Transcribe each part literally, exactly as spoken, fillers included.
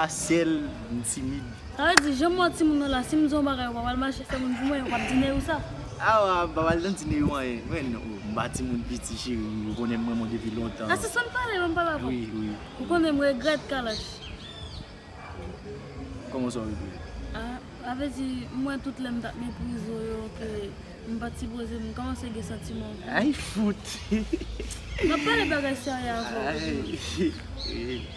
Sèl, m timid. Sa vle di, jan m wè timoun nan la, si m di yon bagay, ou pa pral mache fè moun pou mwen, ou p ap di Neyou sa. Awa, m pa pral di Neyou anyen. Mwen, non, m pa timoun piti, cheri, ou konnen m renmen w depi lontan. Asistan pale, m pale avè w. Wi, wi. Ou konnen m regrèt Kalash. Kòman sa w regrèt? Ah, sa vle di, mwen tout lè m t ap meprize w yo, ke m pa t sipoze, m kòmanse gen santiman pou ou. Ay, fout. M ap pale bagay serye avè w. Ay.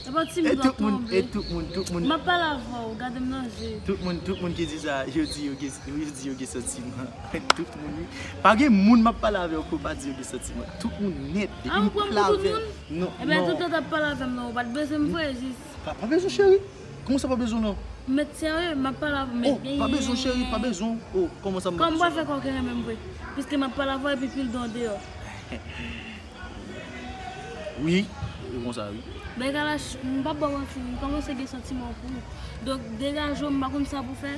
E pa ti E moun tout moun, tonbe. E tout moun, tout moun. M ap pale avè w, gade m nan je. Tout moun, tout moun ki di sa, yo di yo gen, yo di yo gen santiman. Tout moun, wi. Pa gen moun m ap pale avè yo ke yo pa di yo gen santiman. Tout moun nèt, depi Ah, m ou pran m pale pou tout avè moun? Non, Ebyen, non. Tout lè t ap pale avè m nan, ou pa t bezwen m vre, jis. Pa, pa bezwen, cheri. Kòman sa pa bezwen, non? M mèt serye, m ap pale avè w. Oh, pa bezwen, cheri, pa bezwen. Oh, kòman sa m pa Kòman m pral fè bezwen? Kòk renmen m vre? Piske m ap pale avè w epi pil dan deyò. Wi, e konsa, wi. Men Kalash, m p ap ba w manti, m kòmanse gen santiman pou ou. Donk, degaje w, m pa konn sa pou fè,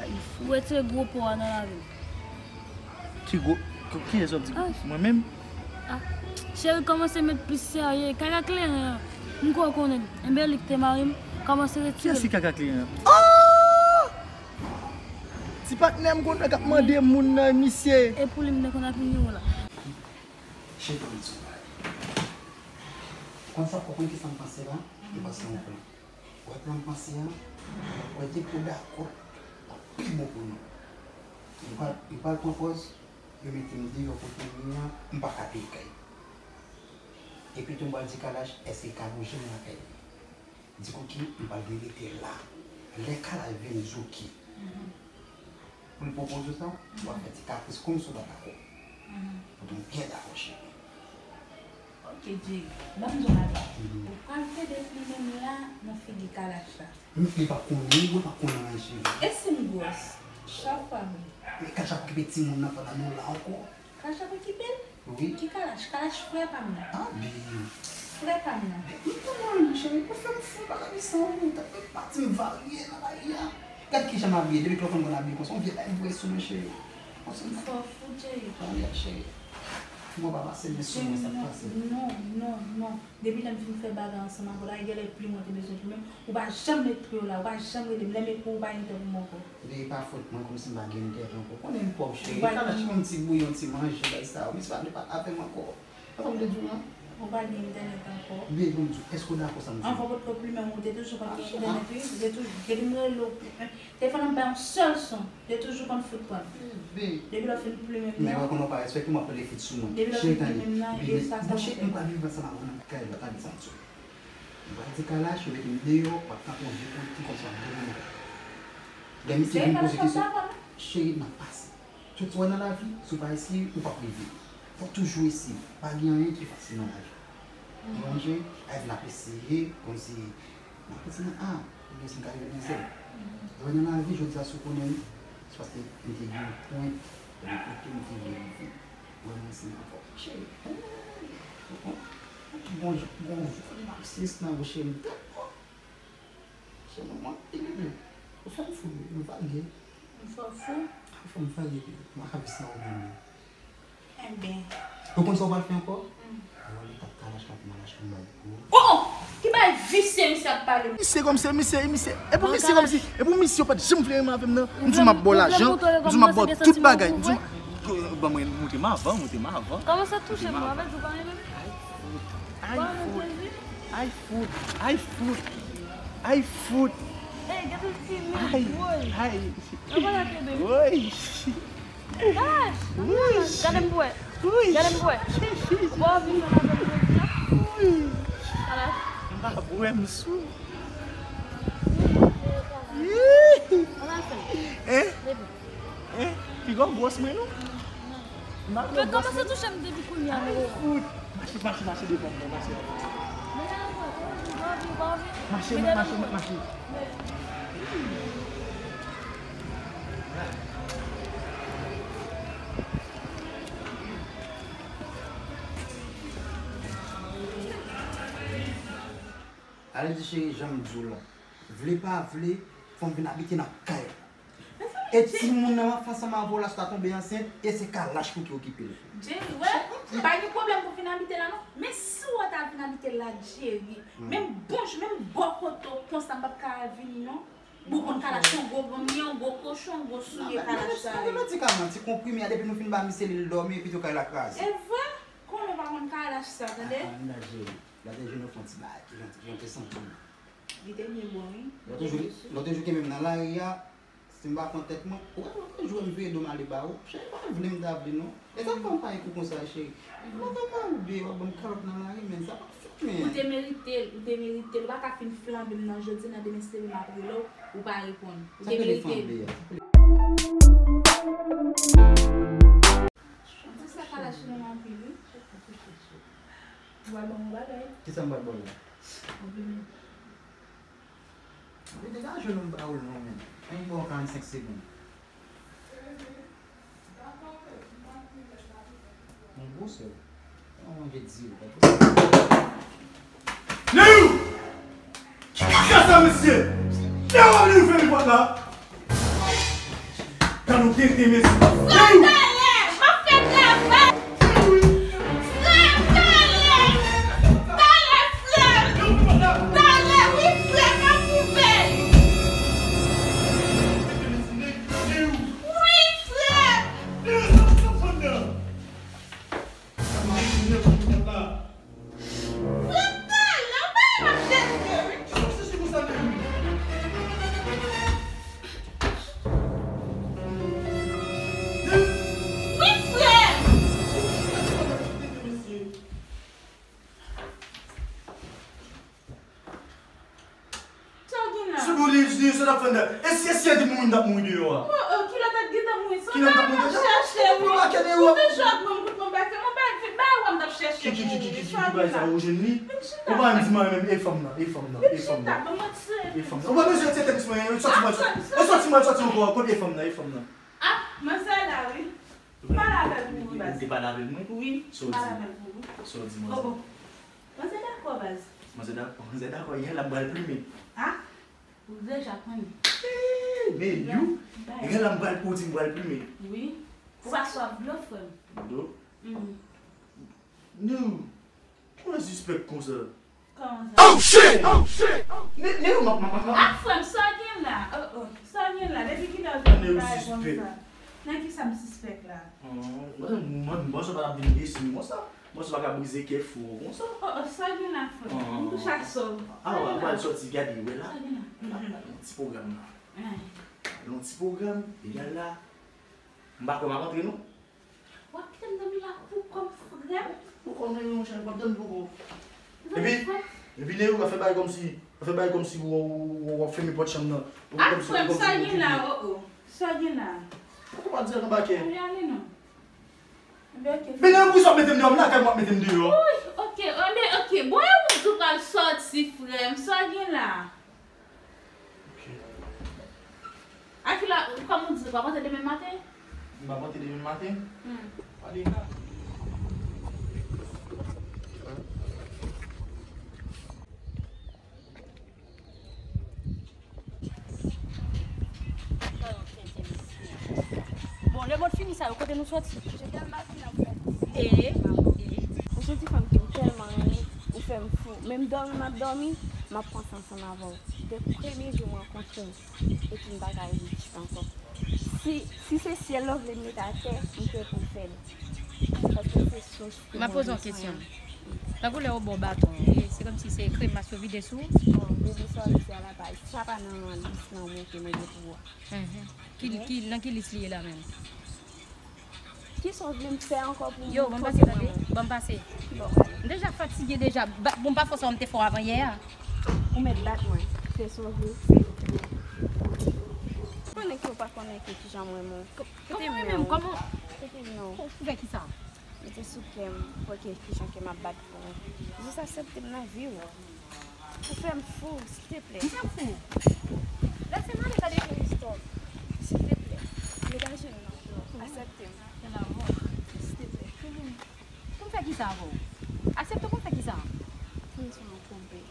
ou retire gwo po a nan lavi m. Ki gwo, ki, kiyès w ap di? Ah. Mwen menm? Ah, cheri, kòmanse met plis serye. Kaka kleren an, m kwè w konnen l. Enben, li ki te mari m, kòmanse retire Kiyès l. Ki kaka kleren an? Oh! Ti patnè m konn wè k ap mande moun nan, misye. E pou li, m te konn ap inyore w la. Cheri, ban m di w bagay. Konn sa, w konn kisa m panse la? M panse yon plan. Wè plan m panse a? Wè depi w dakò, w ap pi bon pou nou. Yo pral, yo pral pran pòz, yo mete m deyò kote m ye a, m pa ka peye kay. Epi tou m pral di Kalash, èske ka loje m lakay li? Di Kòki, m pral vin rete la. Lè Kalash vin di w ki pou l pwopoze w sa, w ap fè ti kapris kòmsi w pa dakò. Poutan w byen dakò, cheri. Ok, Jerry, ban m di w bagay. Ou pral tande plimen m la nan figi Kalash la. M, li pa konnen, mwen pa konnen anyen, cheri. E si m gwòs? Chòf pa vre. Men Kalash ap okipe timoun nan pandan nou la ankò. Kalash ap okipe l? Wi. Ki Kalash? Kalash frè pa m nan. Ah, byen. Frè pa m nan. Men kòman, cheri, ou fè m fou, pa ka di sa, ou ta fè pati m varye nan lari a. Gad kijan m abiye, depi lè w konn konn abiye konsa, yon vye bagay m voye sou mwen, cheri. Konsa m Fò fou, Jerry. Ann gad, cheri. Mwen pa pase men sou mwen, sa k pase. Non, non, non. Depi lè m fin fè bagay ansanm avè w la, e genlè plimen w te bezwen plimen m. Ou pa janm met pri w la, ou pa janm rele m. Lè m ekri w, ou pa gen tè pou m ankò. Ebyen, e pa fòt mwen, kòmsi m pa gen tèt ankò. Konnen m pòv, cheri. Ou pa Kalash gen- yon ti bouyon, ti manje, bay sa yo. Misye pa vle pale avè m ankò. Sa m te di w lan? Ou pa gen entènèt ankò. Byen, ban m di w, èske w dakò sa m di w? Anvan w potko plimen m, ou te toujou konn gen entènèt, wi. Ou te toujou, depi m rele w, telefòn nan pa yon sèl son. Ou te toujou konn fout pran. Byen. Depi lè w fin plimen m Men nan. Wè konnen w pa respekte m, w ap rele fi sou mwen. Depi lè w Cheri, fin tande. plimen m nan, Byen, e sa sa bon, w cheri, fè. M pral viv ansanm avè w nan kay la, tande sa m di w. M pral di Kalash, yo mete m deyò, w ap tankou yon vye politik, kòmsi w ap goumen. Lè misye vin poze kesyon, cheri, n ap pase. Tout sa w wè nan lavi, si w pa eseye, ou p ap rive. Fòk toujou eseye. Pa gen anyen ki fasil nan lavi. Ou konprann, cheri? Sa vle di n ap eseye, kòmsi n ap eseye, ah, ebyen si m ka rive nan sèl. Ou wè nan lavi, jodi a, si w konnen m, se paske m te gen yon pwen, epi kote m te vle rive. Ou wè m ansanm avè w. Cheri, ou konprann? Bon, bon, bon, fò m ap eseye nan cheri m. Se mwen, mwen, e bebe, ou fè m fou, ou varye. M fè w fou? Ou fè m varye, bebe. Mwen ka viv san ou menm. Enben. Ou konn sa w pral fè ankò? Ou ale tap Kalash la pou m al achte yon bagay pou ou. Oh! Ki bagay visye misye ap pale m? Misye kòmsi, misye, misye. E pou Bon, misye Kalash. Kòmsi, e pou misye yo pa t janm vle renmen avè m nan. M di vle- m ap ba w ou vle lajan, montre yo m di m ap ba w kòmanse gen tout santiman bagay. M pou di ou m, ban mwen, montre m avan, montre m avan. Kòmanse touche m, avè di w pa renmen m. Ay, fout. Ay, fout. Ay, fout. Ay, fout. Ey, gade l timid, Ay, woy. Ay. Nan pa la kenbe m. Woy. Kalash, gade m bwè. Woy. Gade m bwè. Ou pa anvi fè m avè m jodi a? Woy. Kalash. M pa bwè, m sou. Ann al fè l. Hein? Bebe. Hein? Piga w gwòs mwen, non? M pa Ou fè kòmanse touche m depi kounye a, men. Fout. Mache, mache, mache devan mwen, mache. Ou pa anvi, ou pa anvi. Mache, Gade mache, m. Mache. Ale di cheri, jan m di w la. Vle pa vle, fò m vin abite nan kay la. Mezanmi, E timoun nan w ap fè ansanm avè w la, si w ta tonbe ansent, e se Kalash pou ki okipe l. Jerry, wè, m pa gen pwoblèm pou vin abite la non. Men si w ta vin abite la, Jerry, menm bonjou, menm bò kote w konsa, m p ap ka vini non. Bon, konn Kalash yon gwo granmye, yon gwo kochon, yon gwo soulye Kalash sa ye. Medikaman, ti konprime a, depi nou fin ba misye li, l dòmi, epi tou kay la kraze. E vre, konnen w pa konn Kalash sa, tande? Ah, ah, Jerry, la te jwenn yon fon ti bagay, ki jan, ki jan te santi w? Li te byen bon, wi. Lòt jou, lòt jou ke menm nan lari a, si m pa pran tèt mwen, ou wè lòt jou m vire do m ale ba ou, cheri pa vle m ta vle non. E sa k fè m pa ek ou konsa, cheri? Mwen te mal de, w ap ban m kalòt nan lari, men sa pa fèt, men. Ou te merite l, ou te merite l. Ou pa ka fin flanbe m nan jodi, nan demen se demen m ap rele w, ou pa reponn. Ou te merite l. Sa k rele flanbe a? Sa k rele... Anti sa Kalash renmen anpil, wi. Ou pral ban m yon bagay. Kisa m pral ba w la? Konpliman. Li te ka jwenn yon ba ou l non, men. Ann ba w karannsenk segonn. Yon gwosè. Yon manje di yo. Neyou! Ki kaka sa, mesye? Neyou, Neyou, fèmen pòt la. Gad yon tenten, mesye. Frè, talè, m ap fè travay. Frè, talè. Talè, frè. Talè, wi, frè, m ap pwouve. Wi, frè. Frè, talè, w pa wè m ap chèche, wi. Kisa w chèche konsa, Neyou? Wi, frè! Sa w gen la? Se bon, li, li, sa t ap fè anndan. E si, e si Edi mouri, m t ap mouri deyò a. Oh, oh, kilòt ap gentan mouri. Kilòt ap mouri deyò? Chèche, wi. Ou te jwe ak mwen, kout mwen pa fè. Mwen pa vin, ba wè m t ap chèche pou ou. Ki, ki, ki, ki, ki, ki, ki bagay sa, ou jwenn li? Ou pa menm di mwen menm, e fanm nan, e fanm nan, e fanm nan. E fanm nan. Ou pa bezwen tete plis mwen, e sòti mwen, e sòti mwen, sòti ankò, kote e fanm nan, e fanm nan? Ah, manzè la, wi. Pale avè l pou mwen, baz. Ou te pale avè l, mwen? Wi, pale avè l pou mwen. Sa w di, manzè? Oh, oh. Manzè dakò, baz. Manzè dakò, manzè dakò, yè la m pral plimen. Ah, ou deja konnen. Eey, men you, yè la m pral, ou di m pral plimen. Wi. Ou pa swaf dlo, frè m? Dlo? Mhm. Nou, ou wè sispèk konsa? Kòman sa? Oh shit! Oh shit! Ne, ne, ma, ma, ma, ma. Ah, frè m, sa w gen la? Oh, oh. Sa w gen la? Depi kilè w vin pale konsa? Nan kisa m sispèk la? Oh, mwen, mwen, mwen panse w pa t ap vin desi m konsa. Mwen panse w pa ka brize kè frè w konsa. Oh, oh, sa w gen la, frè m? M touche ak sa w. Ah, w ap pral sòti, gade, wè la. Sa w gen la? Yon ti pwogram la. Yon ti pwogram, egal la. M pa kwè m ap antre, non. W ap kite m dòmi la pou kò m, frè m? Pou kò m, monchè, w ap dòmi pou kò w. Epi, epi Neyou ap fè bagay kòmsi, ap fè bagay kòmsi w, w, w, w ap fèmen pòt chanm nan. Ah, frè m, sa gen la, oh, oh. Sa gen la? Ou pa di anba kè. Ou ale non. Ebyen, ok. Men nan prison w ap mete m deyò, m lakay mwen w ap mete m deyò. Wi, ok, ebyen, ok. Bon, e ou di w pral sòti, frè m, sa gen la? Ok. A kilè, kòman w di, w ap antre demen maten? M ap antre demen maten? Hmm. Pale la. Bon, lemond fini sa yo, kote nou sòti? E, e. Ou se yon ti fanm ke m tèlman renmen, ou fè m fou. Menm dòmi m ap dòmi, m ap panse ansanm avè w. Depi premye jou m rankontre w, epi m pa ka rete chita ankò. Si, si se syèl la w vle m mete atè, m prè pou m fè l. Paske se sous. M ap poze w yon kesyon. Tankou lè yo ba w baton, e, se kòmsi se kremas yo vide sou ou? Bon, depi sa w di a la baz, sa pa nan lis lanmou ke mwen gen pou ou a. Mhm. Ki, ki, nan ki lis li ye la menm? Kisa w vle m fè ankò pou... Yo, ban m pase, tande. Ban m pase. Bon. M deja fatige deja. Ba, bon, pa fòs sa m te fè w avan yè a. Ou mèt bat mwen. Fè sa w vle. Konnen ke w pa konnen ke kijan mwen renmen w. Kòman w renmen m? Kòman? Kòman? Pou fè kisa? Mete sou kè m, pou ke kijan ke m ap bat pou ou. Jis aksepte m nan vi w. Ou fè m fou, silteplè. M fè w fou? Lèse m ale, gade yon istwa. Silteplè. Degaje m nan. Aksepte m. Silteplè. Pou m fè kisa avè w? Aksepte w pou m fè kisa? Pou m sou yon koube.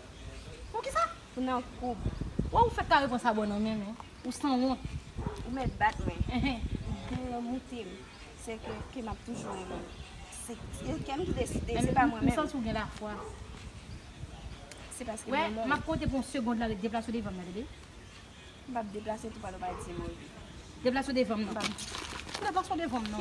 Pou kisa? Pou nan koub. Wè ou fèk ka reponn sa bò nan men, men. Ou sanwont. Ou Ou mèt bat mwen. Ehe. Depi w moute m, se ke, ke m ap toujou renmen w. Se, se kè m ki deside, se pa mwen menm. M santi w gen lafwa. Se paske m renmen w. M ap konte pou yon segond la, deplase w devan m nan, tande? M p ap deplase tou pandan w pa di m wi. Deplase w devan m nan. Deplase w devan m nan.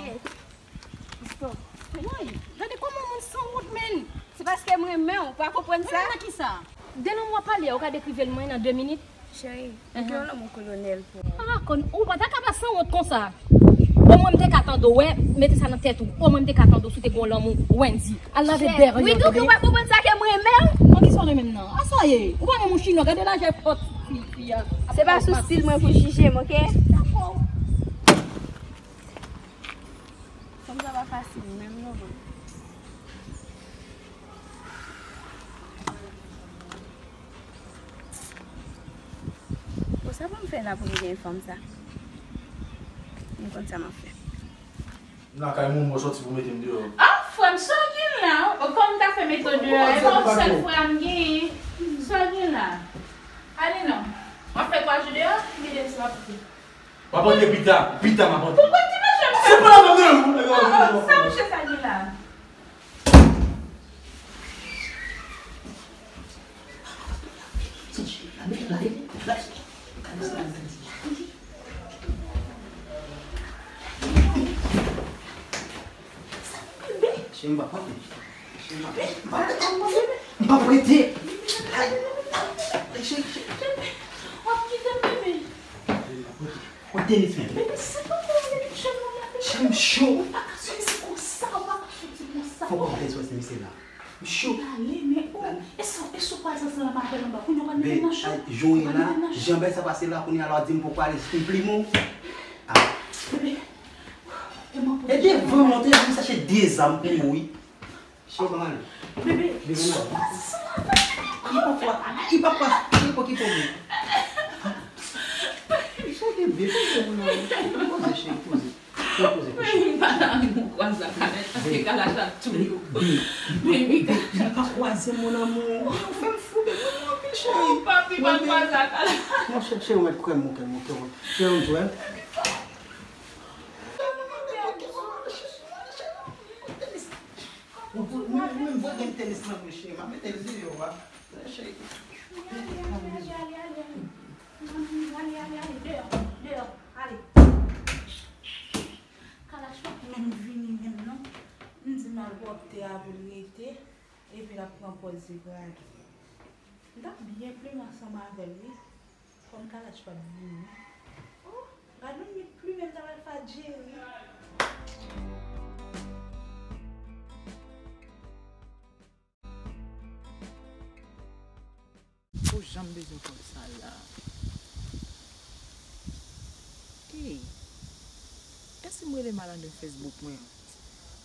Stop. Woy, gade kòman moun sanwont, menn. Se paske m renmen w, ou pa konprann sa? Renmen nan kisa? De lanmou w ap pale a, ou ka dekrive l mwen nan de minit? Cheri, m gen yon lanmou kolonèl pou ou. Ah, kon, ou pa ta ka pa sanwont konsa. Omwen m te ka tande w, wè, mete sa nan tèt ou. Omwen m te ka tande w si w te gen yon lanmou Wendy. Al lave dèyè w, tande. Wi, tou, ou pa konprann sa ke m renmen w. An kisa w renmen m nan? A sa ye? Ou pa menm yon chinwa, gade lajè fòt fi, fi a. Se pa sou stil mwen pou jije m, oke? Dakò. Fanm sa pa fasil menm non, bro. Bon, sa pou m fè la pou m gen fanm sa? M konn sa m ap fè. M lakay moun, mwen sòti pou mete m deyò. Ah, frè m, sa w gen la? O, kòm m ta fè mete w deyò, e pa yon sèl frè m gen. Sa w gen la? Ale non. W ap fè kwa jou deyò? Gade sa w ap fè. M ap antre pita, pita m ap antre. Poukwa w di mesye m sa? Se pa la menm non. Ah, ah, sa mesye sa gen la? Cheri, m p ap prete. Cheri, m p ap prete. M p ap prete. M p ap prete. Ay. Cheri, cheri. W ap kite m, bebe. Cheri, m p ap prete. Kote tenis men? Bebe, se pa pou mwen, cheri, mwen la, bebe. Cheri, m cho. Ou pa ka soti konsa, ou pa ka soti konsa. Fòk ou fè sòs misye la. M cho. Gade, men, oh, e sa, e sa w pral santi nan apèl anba? Kounye a w pral mete m nan cho? Jan w ye la, jan bagay sa pase la, kounye a la w di m poko ale, se yon plim ou. Ah. Bebe, e devan mwen, te di chache de zam pou ou, wi. Cheri, ban m ale. Bebe, ban m ale. Li pa kwa, li pa kwa, li pa kwa, li pa kwa ki pwoblèm. Cheri, bebe, poze, cheri, poze. Cheri, poze, poze. M pa nan ri pou kwaze ak Kalach, paske Kalach ap touye w. Bebe, bebe, li pa kwaze, mon amour. Ou fè m fou, bebe, mwen anpil, cheri. Papi, pa kwaze ak Kalach. Non, cheri, cheri, mwen kwè m, mwen kwè m, mwen kwè m. Cheri, mwen kwè m. Ou, ou, ou menm voye gen tenis nan men cheri, m ap mete l deyò a. Cheri. Ale, ale, ale, ale, ale. Ale, ale, ale, ale. Deyò, deyò, ale. Kalach pa t menm vini menm non. M di m al pwòpte a pou l rete, epi l ap pran pòz degrade. M t ap byen plim ansanm avè l, wi. Kòm Kalach pa t vini. Oh, gad yon nit plumen m ta pral fè ak Jerry. Ou janm bezwen kòb sa la. Ey, èske m rele malandren Facebook mwen an?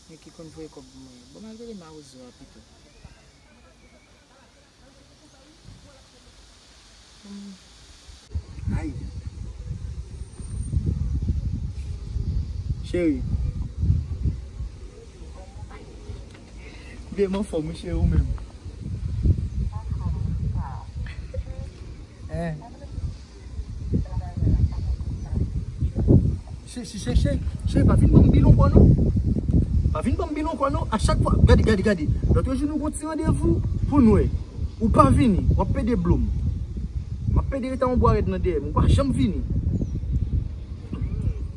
Men ki konn voye kòb pou mwen. Bon, m al rele mawozo a pito. Ay. Cheri. Byen, m anfòm, wi, cheri, ou menm? Hein. Cheri, cheri, cheri, cheri, pa vin ban m bil ankò non. Pa vin ban m bil ankò non. A chak fwa, gade, gade, gade. Lòt jou nou gon ti randevou pou n wè. Ou pa vini, w ap pede blo m. M ap pede rete a yon bwa rèd nan dèyè m. Ou pa janm vini.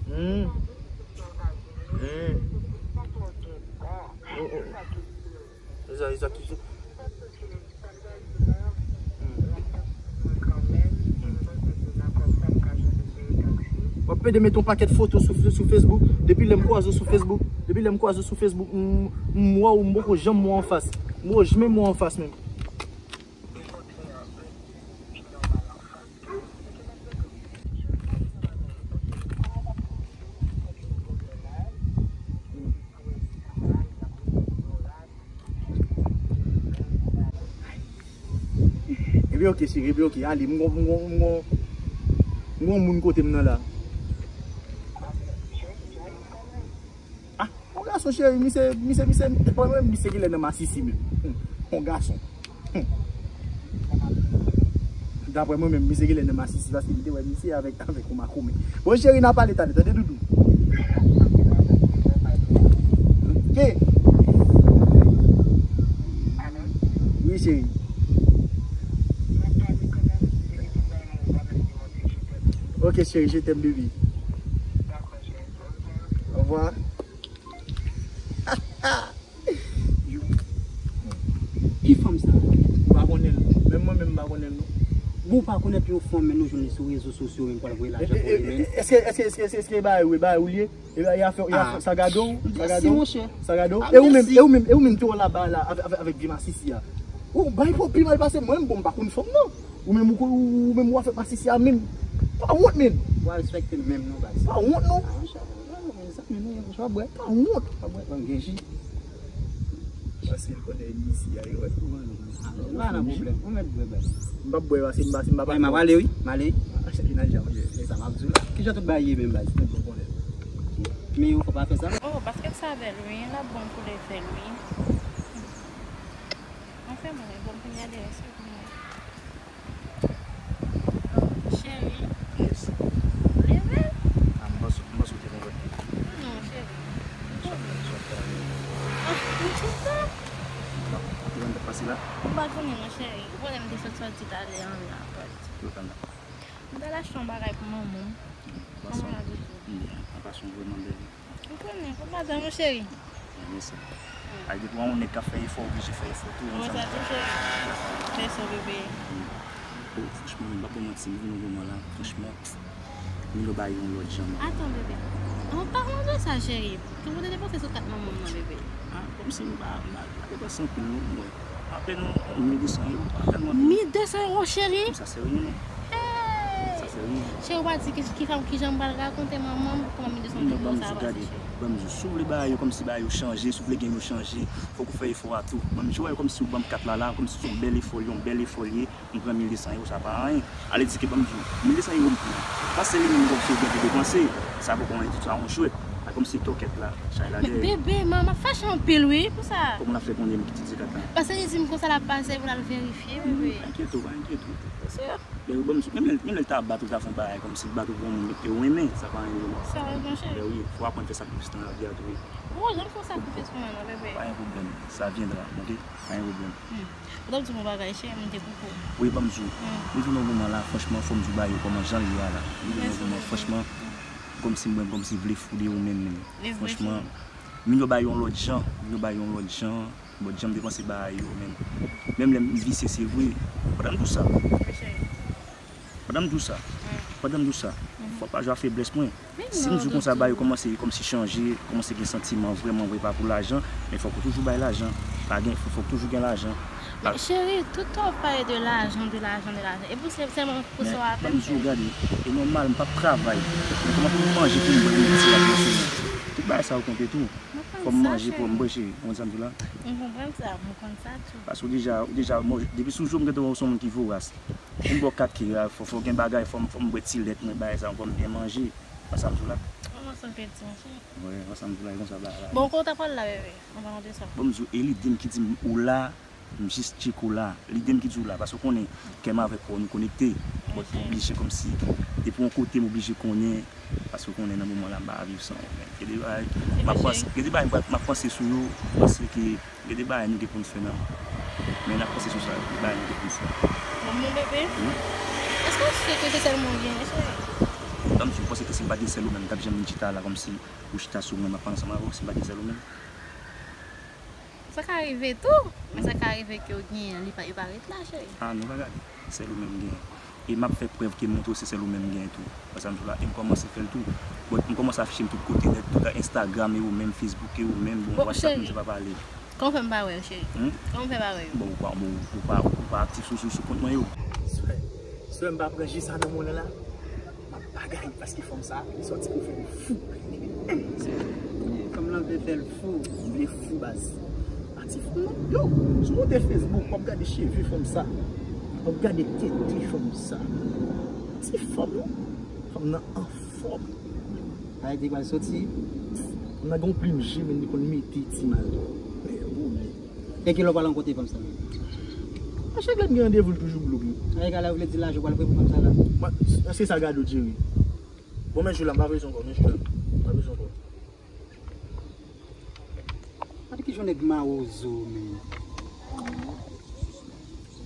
Hmm. Hmm. Oh, oh. Eza, eza, ki se? W ap pede mete yon pakèt foto sou, sou Facebook. Depi lè m kwaze w sou Facebook, depi lè m kwaze w sou Facebook, m, m wè w, m poko janm wè w anfas. M poko janm wè w anfas menm. Ebyen, oke, cheri, ebyen, oke. Ale, m gon, m gon, m gon, m gon moun kote m nan la. Ah, yon gason, cheri, misye, misye, misye, misye genlè nan masisi menm. Hmm, yon gason. Hmm. Daprè mwen menm, misye genlè nan masisi paske m te wè misye avèk, avèk yon makomen. Bon, cheri, n a pale talè, tande, doudou. Ok. Wi, cheri. Ok, cheri, je t'aime, baby. Au revoir. Ki fanm sa? M pa konnen l. Menm mwen menm m pa konnen l non. Bon, ou pa konèt yon fanm, men nou jwenn li sou rezo sosyo, menm pral voye lajan pou li menm. Èske, èske, èske, èske, èske bagay ou, bagay ou li ye? E bagay afè, afè, sa gade w, sa gade w, sa gade w. E ou menm, e ou menm, e ou menm ki wè laba la avèk, avèk, avèk vye masisi a. Ou bay pou pi mal pase mwen, bon, m pa konn fanm non. Ou menm ou, ou, ou menm ou afèk masisi a menm. Pa wont menm. Ou pa respekte l menm non, baz. Pa wont non. Ah, monchè, mezanmi, nou, pa bwè. Pa wont. Pa bwè, pa gen ji. Paske l konnen isi a, yo wè. Pa nan pwoblèm. Ou mèt bwè, baz. M p ap bwè, paske m pa, se m pa patwon. M ap ale, wi. M ale. Ah, chèf nan jan, monchè. Se sa m ap di w la. Kijan tout bagay ye menm, baz? Mèt bon konnen. Men yo, fò pa fè sa. Oh, basket sa bèl, wi. L ap bon pou leve l, wi. Anfen, bon, bon, pou gade rès yo pou mwen. Cheri. Yes. Leve. Ah, m panse, m panse w te konprann. Non, cheri. M konnen. Ah, m kontan. Bon, ou konn pase la? M pa konnen non, cheri. Ou konnen m te sot sòti talè ann la, but. Yo, tann la. M t al achte yon bagay pou manman m. Kòman w ye? Byen, an pasan vrèman bèl. Ou konnen, kòman w ye, mon cheri? Byen, mèsi. Ay, depi w wè yon nèg k ap fè efò, oblije fè efò tou, ou konn sa m di w. Fè efò, bebe. Oh, franchman, m p ap ba w manti, m vin nan moman la, franchman, m vin ba yo yon lòt jan, man. Atann, bebe. An palan de sa, cheri, ki w te depanse sou kat manman m nan, bebe? Ah, kòmsi m pa, m pa, m pa depanse anpil, non, mwen. Apèn yon mil de san euro, apèn mwen. Mil de san euro, cheri? Sa serye, non. Hey! Sa serye. Cheri, ou pa di ki, ki, kijan m pral rakonte manman m kòman mil de san euro sa pase, cheri. Ban m di w, si w vle bagay yo kòmsi bagay yo chanje, si w vle gen yo chanje, fòk ou fè efò a tou. Ban m di w, wè, kòmsi w ban m kat la, la, kòmsi se yon bèl efò, yon bèl efò l ye, m pran mil de san euro, sa pa anyen. Ale di ke ban m di w, mil de san euro m pran. Panse li menm kòmsi w gen pou depanse, sa poko anyen ditou, sa yon jwèt. A kòmsi tòkèt la, chay la dèyè. Bebe, manman fache anpil wi pou sa. Kòman l ap fè konnen m ki ti di kat la? Paske li di m konsa l ap pase pou l al verifye, bebe. Pa enkyete w, pa enkyete w. Sè. Bebe, ban m sou, menm lè, menm lè l ta bat ou, ta fè yon bagay kòmsi l bat ou pou yon moun ke w renmen, sa pa anyen non. Sa vre, monchè. Bebe, wi, fò w aprann fè sakrifis nan lavi a tou, wi. Ou janm fè yon sakrifis pou mwen non, bebe. Pa gen pwoblèm, ça viendra, ok? Pa gen pwoblèm. Hmm. Ou t ap di m yon bagay, cheri, m te koupe w. Wi, ban m di w. Hmm. Li vin yon moman la, franchman, fò m di w bagay yo kòman jan l ye a la. Li vin yon moman, franchman, kòmsi m, kòmsi vle fou de ou menm, menm. Franchman, m vin yo bay yon lòt jan, m vin yo bay yon lòt jan, lòt jan m te panse bagay yo, menm. Menm lè m visye, se vre. Pandan m di w sa. Pandan m di w sa, pandan m di w sa, fò w pa jwe a feblès mwen. Si m di w konsa, bagay yo kòmanse kòmsi chanje, kòmanse gen santiman vrèman vre, pa pou lajan, men fòk ou toujou bay lajan. Pa gen, fò, fòk toujou gen lajan. Men cheri, tout tan w ap pale de lajan, de lajan, de lajan. E pou se sèlman pou sa w ap fè. Ban m di w, gade, e nòmal, m p ap travay. Men kòman pou m manje, pou m bwè, pou m ti lajan sou mwen? Tout bagay sa yo konte tou. Fò m manje, fò m bwè, cheri. Ou konn sa m di w la? M konprann sa, m konn sa tou. Paske w deja, w deja, depi sou jou m gentan wè w se yon moun ki voras. Pou m ba w kat ke a, fò, fò gen bagay, fò m, fò m bwè ti lèt mwen, bagay sa, fò m byen manje. Wè sa m di w la? Kòman sa m pèdi, monchè? Wè, wè sa m di w la, e konsa bagay la. Bon, kote w ta pral la, bebe? An palan de sa. Ban m di w, e lide m ki di m ou la, m jis tcheke w la. Lide m ki di w la, paske w konnen, kè m avèk kò w, nou konekte. But m oblije kòmsi, depi yon kote, m oblije konnen, paske w konnen nan moman la, m pa ka viv san ou, men. Gen de bagay, m ap panse, gen de bagay, m ap panse sou yo, m panse ke Gen de bagay nou gen pou n fè nan. Men n ap panse sou sa, de bagay nou gen pou n fè. Bon, mon bebe, èske w si ke se sèl mwen w genyen, cheri? Ban m di w, ou panse ke si m pa t gen sèl ou menm, m t ap janm vin chita la kòmsi ou chita sou mwen, m ap pale ansanm avè w, si m pa t gen sèl ou menm? Sa ka rive tou, men sa ka rive ke w genyen, li pa, li pa ret la, cheri. Ah, nou pa gade, sèl ou menm m genyen. E m ap fè prèv ke m montre w se sèl ou menm m genyen tou. Wè sa m di w la, e m kòmanse fè l tou. Bon, m kòmanse afiche m tout kote nèt, tout Instagram e ou menm, Facebook e ou menm, bon, WhatsApp menm se pa pale. Kòman w fè m pa wè yo, cheri? Hmm? Kòman w fè m pa wè yo? Bon, ou pa, bon, ou pa, ou pa aktif sou, sou, sou kont mwen yo. Swè, swè m pa pran ji sa nan men w la. M ap bagay, paske fanm sa, li sòti pou fè m fou. Fanm lan vle fè l fou. M vle fou, baz. Pati fanm nan, yo, si w monte Facebook, w ap gade cheve fanm sa. W ap gade tete fanm sa. Ti fanm, non? Fanm nan anfòm. Bagay te pral soti. Fanm nan gen yon plim je, men li konn mete ti mal. Men, bon, men. E kilè w pral rankontre fanm sa menm? M Chak lè m gen randevou, l toujou bloke m. Ay, gala, ou vle di lajou pral pre pou fanm sa la? Mwen, èske sa gade w jere? Bon, men jou la, m pa bezwen ankò, men jou la. M pa bezwen ankò. Gade ki jan nèg mawozo, men.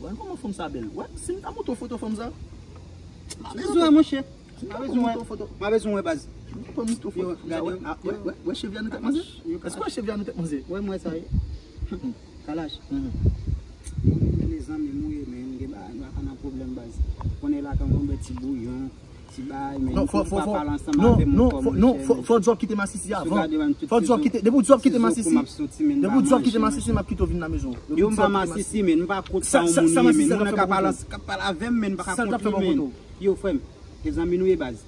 Wè, kòman fanm sa bèl? Wè, si m ta montre w foto fanm sa. M pa bezwen, monchè. M pa bezwen wè. M pa bezwen wè, baz. Yo, gade, wè, wè, wè cheve a nan tèt manzè? Èske w wè cheve a nan tèt manzè? Wè, m wè sa, wi. Kalash. Men zanmi m ou ye, men, m gen bagay, m pa ka nan pwoblèm, baz. Konnen la, kan m konn bwè ti bouyon, ti bagay, men, non, fò, fò, fò, pale ansanm avè m ankò, non, fò, fò, fò w di w ap kite masisi avan. Fò w di w ap kite, depi w di w ap kite masisi, depi w di w ap kite masisi, m ap kite w vin nan mezon. Yo, m pa masisi, men, m pa kont sa yon moun ye, men. Moun nan ka pale, ka pale avè m, men, m pa ka kont li, men. Yo, frè m, se zanmi nou ye, baz.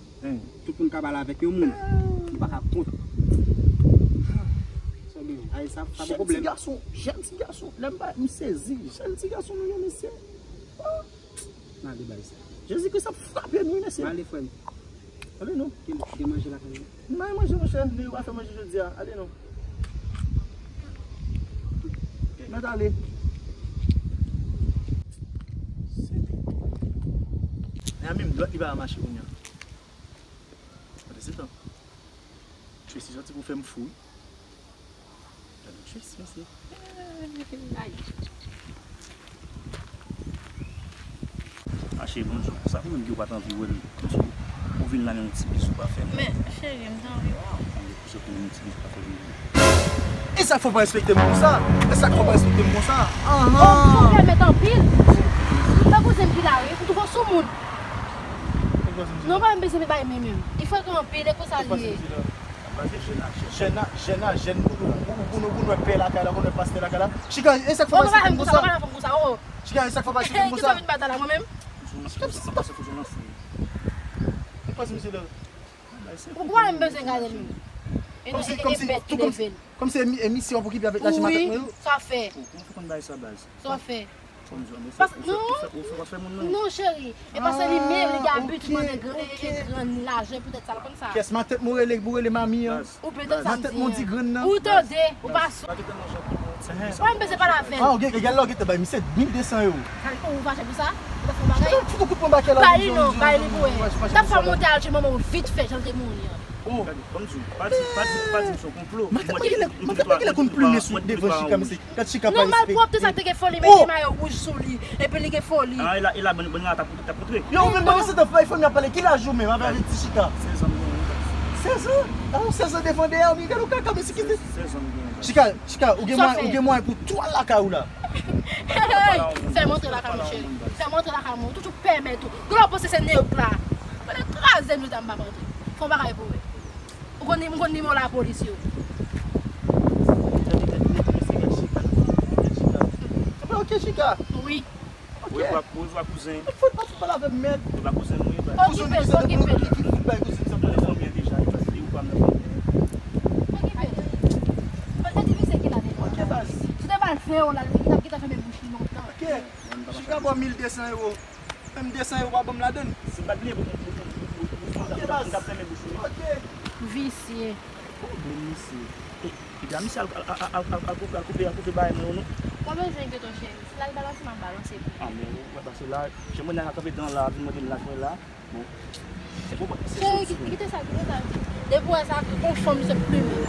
Tout moun ka pale avèk yon moun. M pa ka kont. Sa byen, ay, sa, sa pa pwoblèm. Jèn ti gason, jèn ti gason. Lè m pa, m sezi. Jèn ti gason nou ye, mesye. Ah. M ale, baz. Jezikri ap frape nou, mesye. M ale, frè m. Ale non. Gen, gen manje lakay la? M al manje, monchè. Nou pa fè manje jodi a. Ale non. Mèt ale. Men a menm dwèt li pa mache kounye a. Gade se tan. Tracy soti pou fè m fou, wi. Gade Tracy, mesye. Ay. Mache bonjou. Sa pou menm ki w pa t anvi wè m. Konsa ou vin la, menm yon ti bizou pa fè m. Men, cheri, m t anvi wè w. Anvi pouse pou yon ti bizou pa fè m. E sa k fè w pa respekte m konsa? E sa k fè w pa respekte m konsa? Ahan. Oh, ou pèmèt anpil. Ou pa koze m ki la, wi. Ou twò soumoun. Non, pa menm bezwen bay men menm. Li frekan anpil, e konsa li ye. Jèn a, jèn a, jèn pou nou, pou nou, pou nou wè pè lakay la, pou nou wè pastè lakay la. Chika, e sa k fè w pa respekte m konsa? Chika, e sa k fè w pa respekte m konsa? Ki sa vin batay la, mwen menm? Chika, sa pase pou jounalis. Ou pa di misye la. Ou pa menm bezwen gade l menm. E non, e, e bèt ki leve l. Kòmsi e mi-, e misye w ap okipe avèk lajan matant mwen yo? Wi, sa fè. Ou, ou konn bay sa baz. Sa w ap fè? Paske, non. Ou fè, ou fè, ou fè moun nan. Non, cheri. E paske li menm, li gen abitid mande gran, e, e grann lajan, poutèt sa, l konn sa. Kiyès matant mwen rele, pou rele manmi an? Ou petèt sa m di an. Matant mwen di grann nan. Ou tande, ou pa sou. Mwen, m bezwen pale avè l. Ah, ok, egal la, ou gentan bay misye mil de san ewo. Ou fache pou sa? Ou ta fè yon bagay? Fout ou kout pran bakè la. Bay li non, bay li pou wè. T ap fè monte al tchè manman w vit fè, jan l te mouri an. Oh. Gade, ban m di w, pa di, pa di, pa di m se yon konplo. Matant mwen genlè, matant mwen genlè konn plimen sou devan Chika, mesye. Gad Chika pa respekte. Non, malpwòpte sa te gen foli, mete mayo wouj sou li, epi li gen foli. Ah, e la, e la, bann, bann la t ap, t ap kontre. Yo, ou menm pandan se tan, fè fanmi ap pale, ki laj ou menm, avè avè ti Chika? Sèz an m genyen, wi. Sèz an? Ah, sèz an devan dèyè, ou gen gade ou kaka, mesye, ki te. Sèz an m genyen. Chika, Chika, ou gen mwayen, ou gen mwayen pou tou al lakay ou la. Hey! Fè m antre lakay mwen, cheri. Fè m antre lakay mwen. Ou toujou pèmèt ou. Gwo pose se nèg la. Fè l kraze m, yo ta m pa antre. Fè yon bagay pou wè. Ou konn, ou konn nimewo lapolis yo. Ok, Chika. Wi. Ok. Wi, papa, wi, papa, kouzen. Fout pa fout pale avè m, mèd. Wi, papa, kouzen mwen, papa. Okipe l, okipe l. Li fin bay kouzen sa. Nan fanmi an deja, li pa, li ou pa m nan fanmi an. Okipe l. Mwen te di misye ki la deja. Ok, baz. Si te ba l ven an la, li t ap gentan fèmen bouch li lontan. Ok. Chika bò mil de san ewo. Menm de san ewo pa ban m ladann. Si m pa t bliye pou, pou, pou, pou, pou, pou, pou, m t ap fèmen bouch ou. Ok. Visye. Pwoblèm misye. E, epi a misye al, al, al koupe, al koupe bagay mwen yo non. Mwen bezwen geto cheri. Si l al balanse, m ap balanse pou li. Ah, men ou wè, paske la, jan mwen nan kanpe dan la, vin mande m laj mwen la. Bon. Se pou mwen, se. Cheri, kite sa, kite sa. Depi w wè sa, gon fanm se plimen.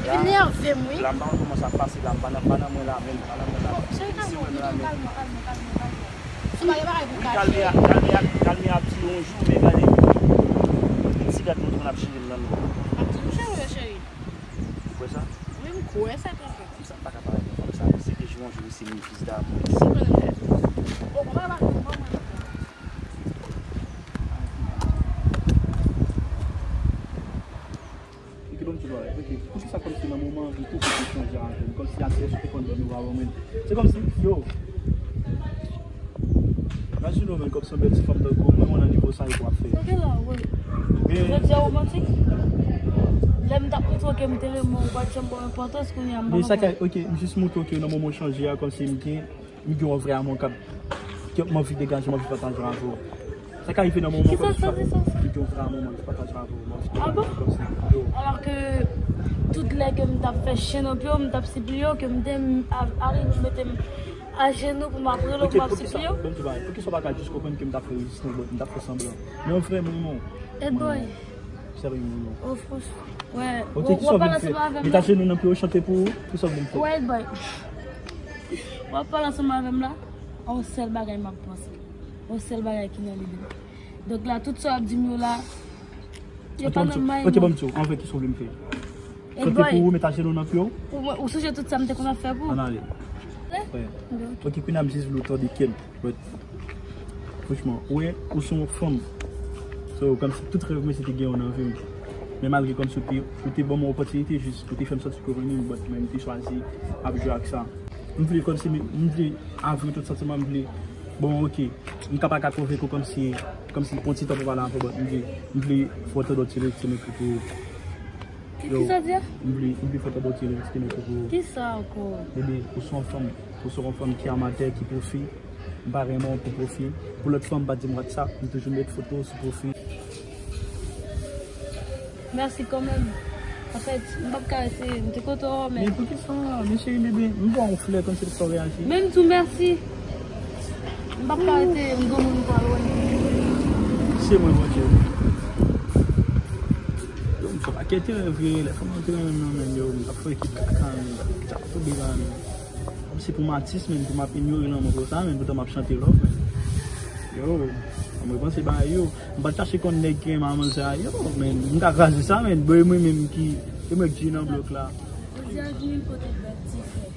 Epi nève m, wi. La, m pa konn kòman sa pase la, m pa nan, m pa nan mwen la menm, m pa nan mwen la. Cheri, kalme w, kalme w, kalme w, kalme w, kalme w. Si w pa gen bagay pou kache. Wi, kalme a, kalme a, kalme a ap dire yon jou, men gade. Gen ti gad mwen tou konn ap chire m nan men. M ap di nou cheri, cheri. Ou kwè sa? Wi, m kwè sa, tonton. Sa pa ka parèt yon fanm sa. Se de jou an jou, se mil fis damou. Bon, mwen pa, mwen, mwen, mwen. Li te ban m ti bagay. Ok. Poukisa kòmsi nan moman an, li tou fè chanje avè m? Kòmsi asyè sou te konn dòmi w avè w menm. Se kòmsi, yo. Imajine w menm kòmsi yon bèl ti fanm tankou w, mwen, mwen nan nivo sa yo w ap fè. Sa gen la, wi. Jodi a romantik. Lè m t ap montre w ke m te renmen w, ou pa t janm ban m enpòtans, kounye a m pa. Men sa ka, ok, m jis montre w ke nan moman w chanje a, kòmsi m gen M gen yon vrè amou k ap, ke m anvi degaje, m anvi pataje avè w. Sa ka rive nan moman kòmsi sa, m gen yon vrè amou m anvi pataje avè w, m anvi degaje kòmsi yo. Alò ke tout lè ke m t ap fè chen nan pye w, m t ap sipliye w ke m te, m, a, arive mete m Ajenou pou m ap rele w, pou m ap sipliye w. Ban m di w bagay, poukisa w pa ka jis konprann ke m t ap fè rezistans, but m t ap fè sanblan? Men vrèman, non. Head boy. Sèl yon non. Oh, franchman. Wè. Ok, kisa w vle m fè? Met ajenou nan pye w, chante pou ou? Kisa w vle m fè? Wè, head boy. W ap pale ansanm avè m la, yon sèl bagay m ap panse. Yon sèl bagay ki nan lide m. Donk la, tout sa w ap di m yo la, yo pa nan may mwen. Ok, ban m di w, anvè kisa w vle m fè? Chante pou ou, met ajenou nan pye w. Ou sonje tout sa m te konn ap fè pou ou? Ann ale. Wè. Ok, kounye a m jis vle w tande kè m. But, franchman, ou wè, ou se yon fanm. So, kòmsi tout rèv mwen se te gen w nan vi m. Men malgre kòmsi ou te, ou te ban mwen opòtinite jis pou te fè m santi ke w renmen m, but mwen m te chwazi ap jwe ak sa. M vle kòmsi, m, m vle avwe tout santiman, m vle, bon, ok, m ka pa ka konvenk ou kòmsi, kòmsi pran ti tan pou pale avè w, but m vle, m vle fè w tande yon ti lirik ti mwen pou, pou, yo, kisa w di a? M vle, m vle fè w tande yon ti lirik ti mwen pou, pou. Kisa ankò? Bebe, ou se yon fanm, ou se yon fanm ki amatè, ki pwofi. M pa renmen w pou pwofi. Pou lòt fanm pa di m WhatsApp, m toujou met foto w sou pwofi. Mèsi kanmenm. Anfèt, m p ap ka rete, m te kontan wè w, men. Men poukisa, men cheri bebe, m ba w yon flè kòmsi pou w reyaji. Men m di w mèsi. M p ap ka rete, m granmoun m pral wè. Se mwen, Bondye. Yo, m fè pakèt erè vre, lè fanm an te renmen m nan, men yo, m t ap fè ekip kaka, men, m t ap tonbe la, men. Kòmsi pou m atis, men, pou m ap inyore lanmou konsa, men, poutan m ap chante love, men. Yo, m repanse bagay yo. M pa t chache konn nèg ki renmen manzè a, yo, men, m ka kraze sa, men, bon, e mwen menm ki, e mwen k G nan blòk la. Jodi a, vini l pote bèl ti frè.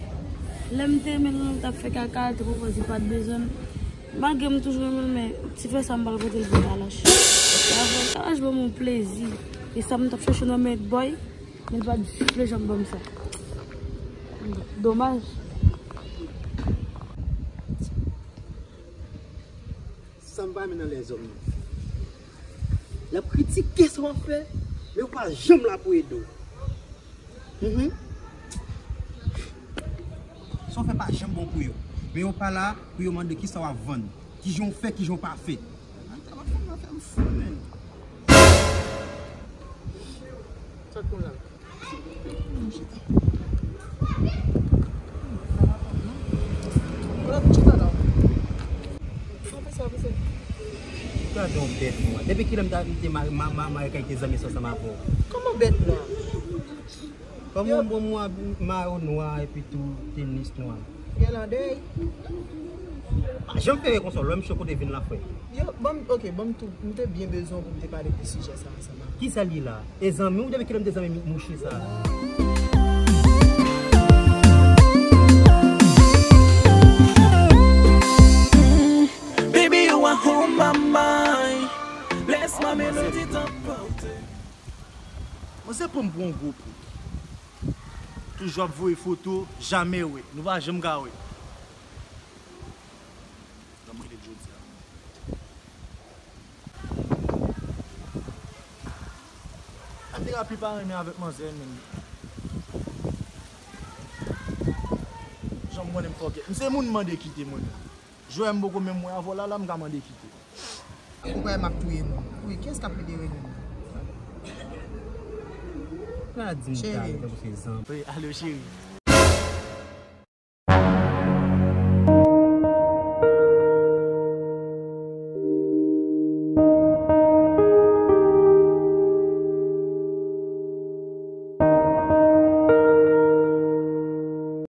Lè m te renmen l, l t ap fè kaka, l te pwopozim pa t bezwen m. Malgre m toujou renmen l, men ti frè sa m pral pote l pou kalash. Kalash ban m yon plezi. E sa m t ap chèche nan men boy. Men l pa t vle janm ban m sa. Domaj. Sa m pa renmen nan lèzòm nan. Y ap kritike sa w ap fè, men yo pa janm la pou ede w. Mhm. Sa w fè pa janm bon pou yo. Men yo pa la pou yo mande kisa w ap vann. Kijan w fè, kijan w pa fè. Sa w ap fè m ap fè m fou, men. Sa k konn la? Gade yon bèt nwa. Depi kilè m ta, m te ma-, ma-, ma-, mare kay te zanmi sa ansanm avè w? Kòman bèt nwa? Kòman yon bon mwa mayo nwa epi tou tenis nwa? Gen landèy. Pa janm fè konsa, lè m cho kote vin la, frè. Yo, ban m, ok, ban m tou, m te byen bezwen w pou m te pale de sijè sa ansanm avè w. Kisa l ye la? E zanmi w, depi kilè m te zanmi mouche sa? Baby, you are on my mind. Laisse ma mélodie t'emporter. Mwen se pran m pou yon gwo pout. Toujou ap voye foto, jamè wè. Nou pa janm ka wè. Nan mwen de jodi a. Atera pi pa renmen avèk manzè menm. Jan m konnen m fòkè. M se moun mande kite mwen menm. Jwè m poko menm wè avè w la, la m ka mande kite. Ou kwè m ap touye moun? Wi, kiyès k ap pede rele m? Pa di m sa, tankou se zanmi. Wi, alo cheri.